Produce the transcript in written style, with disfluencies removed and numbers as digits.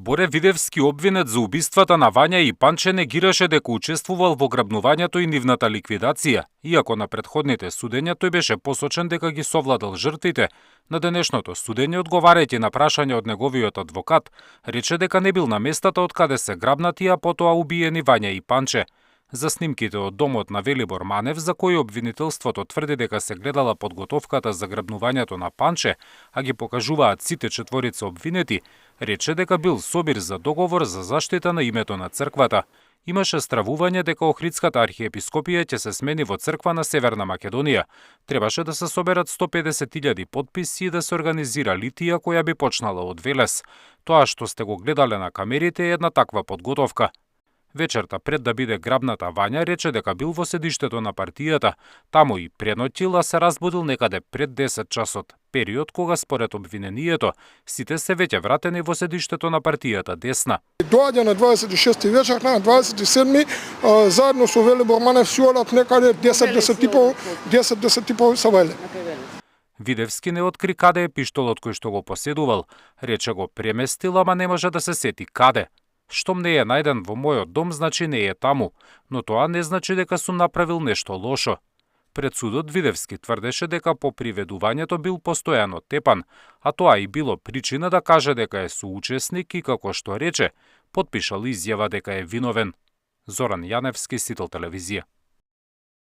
Боре Видевски, обвинет за убиствата на Вања и Панче, негираше дека учествувал во грабнувањето и нивната ликвидација, иако на претходните судења тој беше посочен дека ги совладал жртвите. На денешното судење, одговарајќи на прашање од неговиот адвокат, рече дека не бил на местата од каде се грабнати, а потоа убиени Вања и Панче. За снимките од домот на Велибор Манев, за кои обвинителството тврди дека се гледала подготовката за грабнувањето на Панче, а ги покажуваат сите четворица обвинети, рече дека бил собир за договор за заштита на името на црквата. Имаше стравување дека Охридската архиепископија ќе се смени во црква на Северна Македонија. Требаше да се соберат 150.000 потписи и да се организира литија која би почнала од Велес. Тоа што сте го гледале на камерите е една таква подготовка. Вечерта пред да биде грабната, Вања рече дека бил во седиштето на партијата. Таму и преноќил, а се разбудил некаде пред 10 часот, период кога според обвинението сите се веќе вратени во седиштето на партијата Десна. Доаѓа на 26 вечер, на 27 заедно со Велибор Манев си одат некаде 10 типови са веле. Видевски не откри каде е пиштолот кој што го поседувал. Рече го преместил, ама не може да се сети каде. Штом не е најден во мојот дом, значи не е таму, но тоа не значи дека сум направил нешто лошо. Пред судот Видевски тврдеше дека по приведувањето бил постојано тепан, а тоа и било причина да каже дека е соучесник и, како што рече, потпишал изјава дека е виновен. Зоран Јаневски, Сител телевизија.